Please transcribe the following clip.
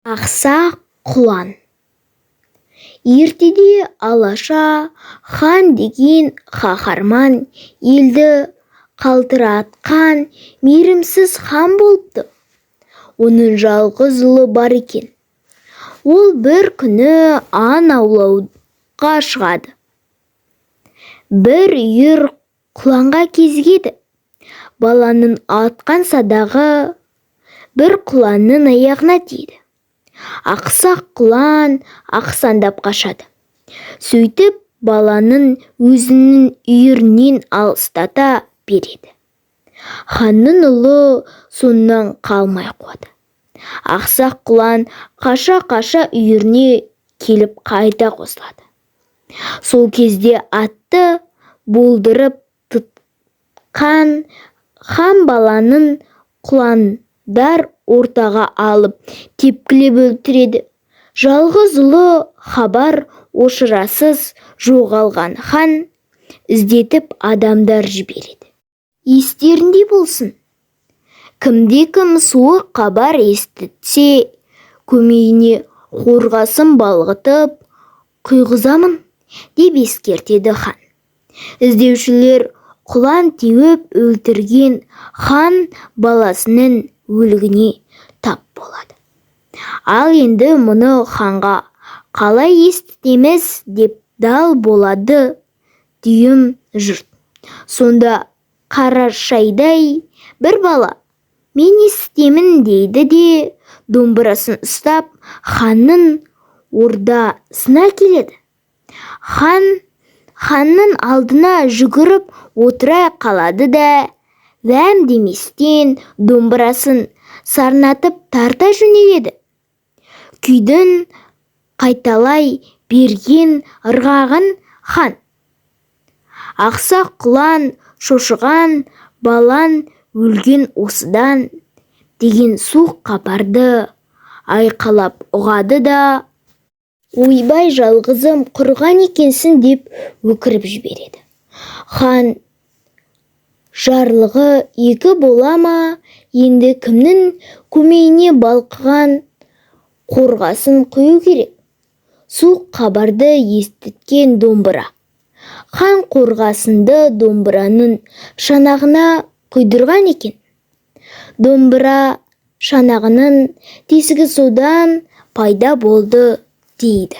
Ақсақ құлан. Ертеде Алаша хан деген қаһарман, елді қалтыратқан мейірімсіз хан болыпты. Оның жалғыз ұлы бар екен. Ол бір күні аң аулауға шығады. Бір үйір құланға кезігеді. Баланың атқан садағы бір құланның аяғына тиеді. Ақсақ құлан ақсаңдап қашады. Сөйтіп баланың өзінің үйірінен алыстата береді. Ханның ұлы соңынан қалмай қуады. Ақсақ құлан қаша-қаша үйіріне келіп қайта қосылады. Сол кезде атты болдырып тұтқан хан баланың құландар ортаға алып тепкілеп өлтіреді. Жалғыз ұлы хабар ошарсыз жоғалған хан іздетіп адамдар жібереді. Естерінде болсын, кімде-кім суық хабар естітсе, көмейіне қорғасын балқытып құйғызамын, деп ескертеді хан. Іздеушілер құлан теуіп өлтірген хан баласының өлігіне тап болады. Ал енді мұны ханға қалай естітеміз, деп дал болады дүйім жұрт. Сонда қарашайдай бір бала: «Мен есітемін», – дейді де, домбырасын ұстап, ханның ордасына келеді. Хан ханның алдына жүгіріп отыра қалады да, ләм деместен домбырасын сарнатып тарта жөнеледі. Күйдің қайталай берген ырғағын хан: «Ақсақ құлан шошыған, балаң өлген осыдан», – деген суық хабарды айқайлап ұғады да: «Ойбай, жалғызым, құрыған екенсің», – деп өкіріп жібереді. Хан жарлығы екі бола ма, енді кімнің көмейіне балқыған қорғасын құю керек? Суық хабарды естіткен домбыра. Хан қорғасынды домбыраның шанағына құйдырған екен. Домбыра шанағының тесігі содан пайда болды дейді.